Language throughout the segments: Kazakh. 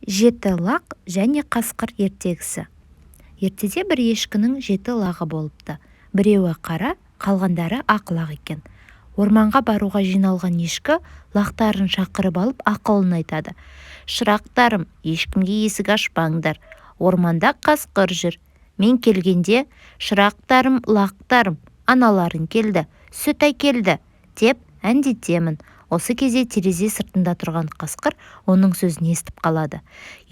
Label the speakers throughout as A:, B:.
A: Жеті лақ және қасқыр ертегісі. Ертеде бір ешкінің жеті лағы болыпты. Біреуі қара, қалғандары ақ лақ екен. Орманға баруға жиналған ешкі лақтарын шақырып алып, ақылын айтады: «Шырақтарым, ешкімге есік ашпаңдар, орманда қасқыр жүр. Мен келгенде: "Шырақтарым, лақтарым, аналарың келді, сүт әкелді", – деп әндетемін». Осы кезде терезе сыртында тұрған қасқыр оның сөзін естіп қалады.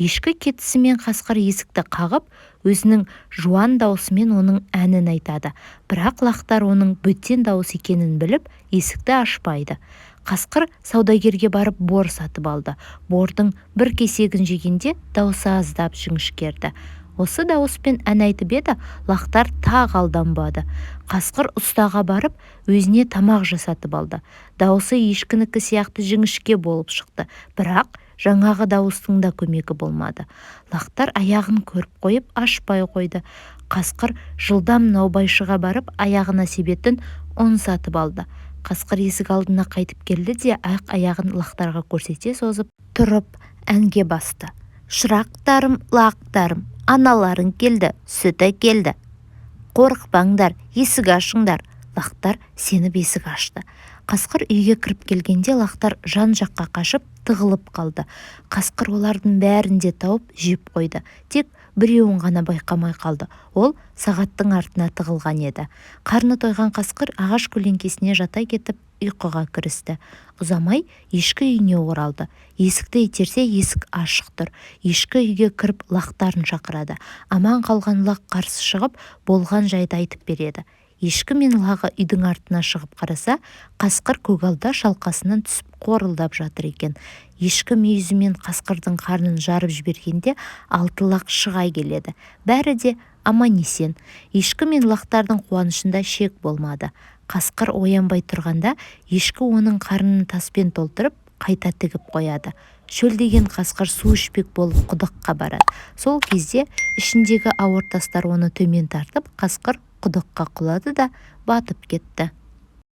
A: Ешкі кетісімен қасқыр есікті қағып, өзінің жуан даусымен оның әнін айтады. Бірақ лақтар оның бөтен дауыс екенін біліп, есікті ашпайды. Қасқыр саудагерге барып, бор сатып алды. Бордың бір кесегін жегенде даусы аздап жіңішкерді. Осы дауыспен ән айтып еді, лақтар тағы алданбады. Қасқыр ұстаға барып, өзіне тамақ жасатып алды. Даусы ешкінікі сияқты жіңішке болып шықты, бірақ жаңағы дауыстың да көмегі болмады. Лақтар аяғын көріп қойып, ашпай қойды. Қасқыр жылдам наубайшыға барып, аяғына себетін ұн сатып алды. Қасқыр есік алдына қайтып келді де, ақ аяғын лақтарға көрсете созып тұрып әнге басты: «Шырақтарым, лақтарым, аналарың келді, сүт әкелді, қорықпаңдар, есік ашыңдар». Лақтар сеніп, есік ашты. Қасқыр үйге кіріп келгенде, лақтар жан-жаққа қашып, тығылып қалды. Қасқыр олардың бәрін де тауып, жеп қойды. Тек біреуін ғана байқамай қалды. Ол сағаттың артына тығылған еді. Қарны тойған қасқыр ағаш көлеңкесіне жата кетіп, ұйқыға кірісті. Ұзамай ешкі үйіне оралды. Есікті итерсе, есік ашық тұр. Ешкі үйге кіріп, лақтарын шақырады. Аман қалған лақ қарсы шығып, болған жайды айтып береді. Ешкі мен лағы үйдің артына шығып қараса, қасқыр көгалда шалқасынан түсіп, қорылдап жатыр екен. Ешкі мүйізімен қасқырдың қарнын жарып жібергенде, алты лақ шыға келеді. Бәрі де аман-есен. Ешкі мен лақтардың қуанышында шек болмады. Қасқыр оянбай тұрғанда, ешкі оның қарнын таспен толтырып, қайта тігіп қояды. Шөлдеген қасқыр су ішпек болып құдыққа барады. Сол кезде ішіндегі ауыр тастар оны төмен тартып, қасқыр құдыққа құлады да, батып кетті.